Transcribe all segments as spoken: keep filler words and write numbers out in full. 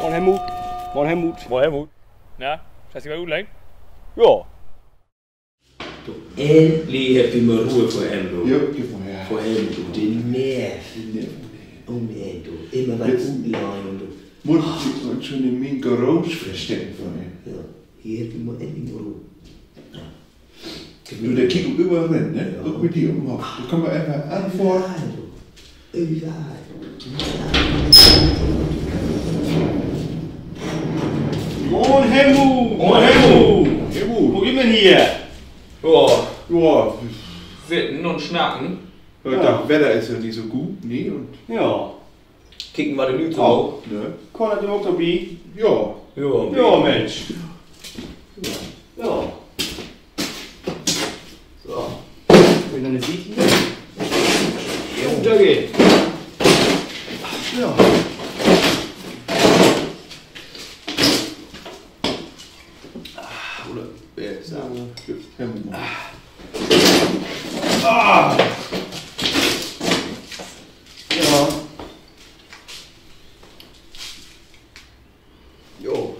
Moin, Helmut. Moin, Helmut. Moin, Helmut. Na, hest du wat utleggt? Ja. Du, endlich hebbt wi mal Ruhe för em, du. Ja, gif mal her. För em, du. De Nerv. De Nerv. Ohne End, du. Immer wat utleihen un du. Mutt ik mi schon in mien Garage verstecken för em. Ja, hier hebbt wi mal endlich mal Ruhe. Du, de kiekt ok överall rin, ne? Ja. Ok bi di üm. Dor kann man eenfach anfahren. Överall, du. Överall. Moin, Helmut. Moin, Helmut. Helmut. Wo geiht dat denn hier? Ja. Ja. Sitten un snacken. Ja, dat Wedder is ja nich so goot, ne? Un ja. Kieken, wat de Lüüd so maakt, ne? Konrad, du ok dorbi? Ja. Ja, ja, Mensch. Ja. So. Will noch en Sieg hier? Ja, dor geiht. Ja. Ah, oder, äh, so. Ja, gifft Hemmung. Ah. Ah. Ja. Jo.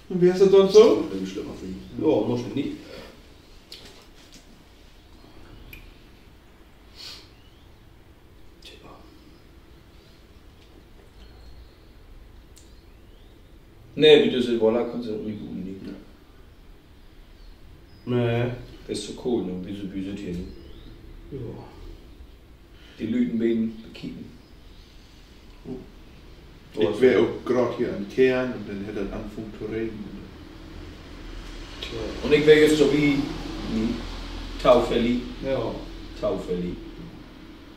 Un wo is dat sünst so? Slimmer, slimmer, find ik. Jo, mutt ik nich. Tja. Nee, bi düsse Woller kannst du ok nich rebooten, ne? Nee. Is to koolt, ne? Bi so, bi so hier, ne? Ja. De Lüüd en beten bekieken. Ik weer ok graad hier an Kern un denn hett dat anfungen to regen. Tja. Un ik weer jüst so wie, hm, taufällig. Ja. Taufällig.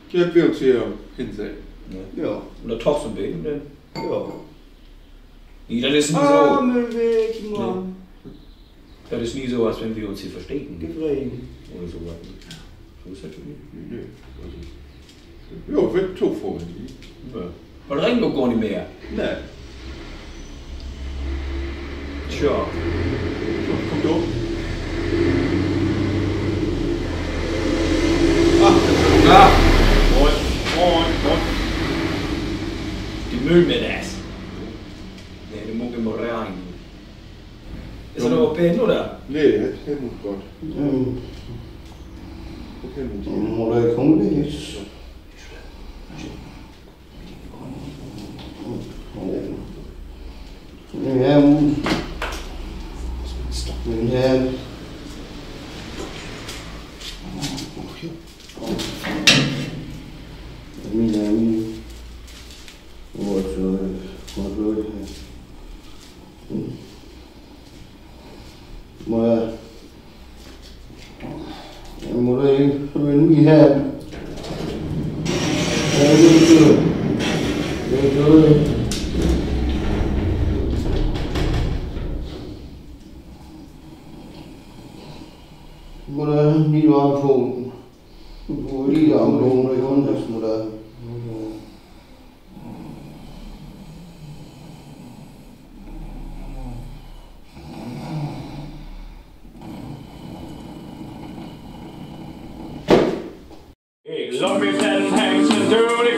Hier hebbt wi uns hier hinsett. Ja. Ja. Un dat toch so 'n beten, denn? Ja. Nee, dat is nich so. Arme Week, Mann. Nee. Dat is nich so, as wenn wi uns hier versteken. Oder so wat. So is dat jo nich. Nee, nee. Also, ja, weer to vörsichtig. Ja. Dat regent ok gor nich mehr. Nee. Tja. So, kummt doch. Ach, ja. Moin, moin, moin. De Müllmänner. Nee, de maakt immer rein. Is dat aver Ben, oder? Nee, hett Helmut graad. Okay, Helmut. Oder kummt nich. Ja. Ja. Wat, äh, wat will ik? Moin. Moin, Moin. Moin, Moin. Ik loop mit den Hengst to de